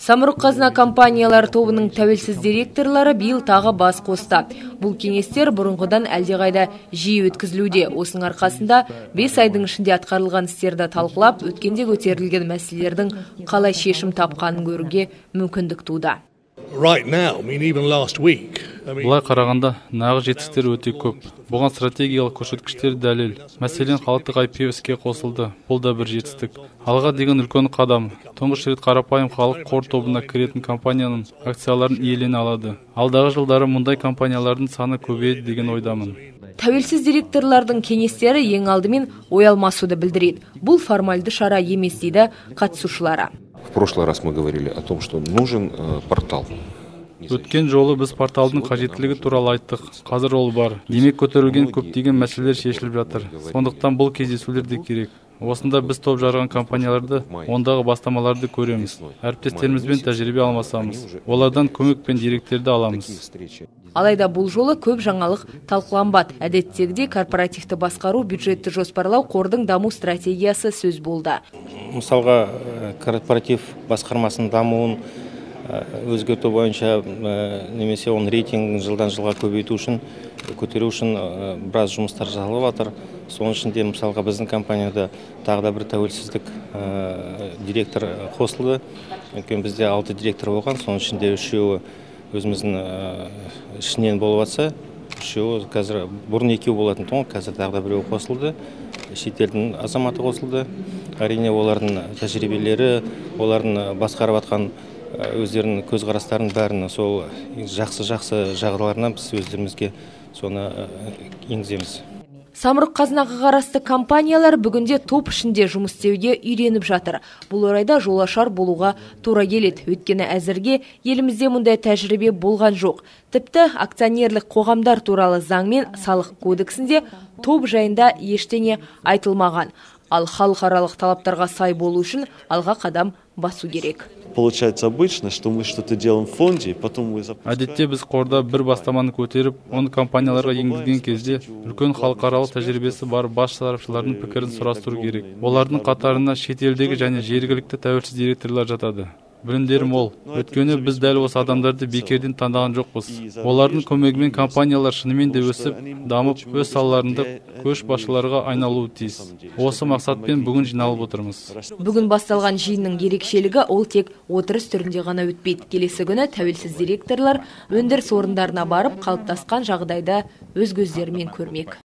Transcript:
Самұрық Қазына компаниялар тобының тәуелсіз директорлары биыл тағы бас қосты. Бұл кеңестер бұрынғыдан әлдеқайда жиі өткізілуде. Осының арқасында 5 айдың ішінде атқарылған істерді талқылап, өткенде көтерілген мәселелердің қалай шешім тапқанын көруге мүмкіндік туды. Былай қарағанда, нағыз жетістіктер өте көп. Бұған стратегиялық көрсеткіштер дәлел. Мәселен, халықтық IPO іске қосылды. Бұл да бір жетістік. Алға деген үлкен қадам. Тұңғыш рет қарапайым халық қор тобына кіретін компанияның акцияларын иелене алады. Алдағы жылдары мұндай компаниялардың саны көбейеді деген ойдамын. Тәуелсіз директорлардың кеңестері ең алдымен ой алмасуды білдіреді. Бұл формальды шара емес, дейді қатысушылары. В прошлый раз мы говорили о том, что нужен портал. Өткен жолы біз порталдың қажеттілігі туралы айттық. Қазір ол бар. Демек, көтерілген көптеген мәселелер шешіліп жатыр. Сондықтан бұл кездесулер де керек. Осында біз топ жарған компанияларды, ондағы бастамаларды көреміз. Әріптестерімізбен тәжірибе алмасамыз. Олардан көмек пен деректерді аламыз. Алайда бұл жолы көп жаңалық талқыланбады. Әдеттегідей корпоративті басқару, бюджетті жоспарлау, қордың даму стратегиясы сөз болды. Мысалға, корпоратив басқармасының дамуын өзгерту бойынша немесе оның рейтингін жылдан жылға көбейту үшін, көтеру үшін біраз жұмыстар жасалып жатыр. Соның ішінде, мысалға, біздің компанияда тағы да бір тәуелсіздік директор қосылды. Өйткені бізде 6 директор болған, соның ішінде үшеуі өзіміздің ішінен болып жатса, үшеуі қазір, бұрын екеу болатын тұғын, қазір тағы да біреуі қосылды, шетелдің азаматы қосылды. Әрине, олардың тәжірибелері, олардың басқарып жатқан өздерінің көзқарастарын бәрін, сол жақсы-жақсы жағдайларына біз өздерімізге соны енгіземіз. Самұрық Қазынаға қарасты компаниялар бүгінде топ ішінде жұмыс істеуге үйреніп жатыр. Бұл орайда жолашар болуға тура келеді. Өйткені әзірге елімізде мұндай тәжірибе болған жоқ. Тіпті акционерлік қоғамдар туралы заң мен салық кодексінде топ жайында ештеңе айтылмаған. Ал халықаралық талаптарға сай болу үшін алға қадам басу керек. Получается обычно, что мы что-то делаем в фонде, потом мы запускаем. Әдетте біз қорда бір бастаманы көтеріп, оны компанияларға енгізген кезде үлкен халықаралық тәжірибесі бар бас сарапшылардың пікірін сұрастыру керек. Олардың қатарына шетелдегі және жергілікті тәуелсіз директорлар жатады. Білімдері мол. Өйткені біз дәл осы адамдарды бекерден таңдаған жоқпыз. Олардың көмегімен компаниялар шынымен де өсіп, дамып, өз салаларында көшбасшыларға айналуы тиіс. Осы мақсатпен бүгін жиналып отырмыз. Бүгін басталған жиынның ерекшелігі: ол тек отырыс түрінде ғана өтпейді. Келесі күні тәуелсіз директорлар өндіріс орындарына барып, қалыптасқан жағдайды өз көздерімен көрмек.